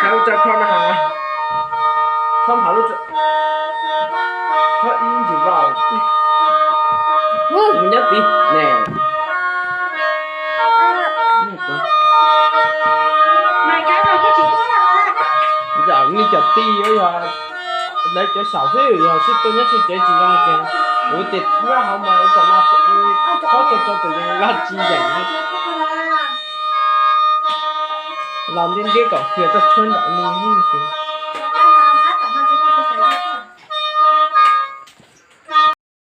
Saib lub tsab khob no has. Khob nphav lub, khob ib ntsis vau. Mus nyob tid ne. Yam li cov tij yog lawv cov xyaum xwb, yog sib tuaj nyob sib tsev tsis zoo ces kuv tias nyob hauv mas ua kom no, khob tso rau tus yees los tsis yeem. Los ntiab ntiab kom fias toj tshuab nraum li ces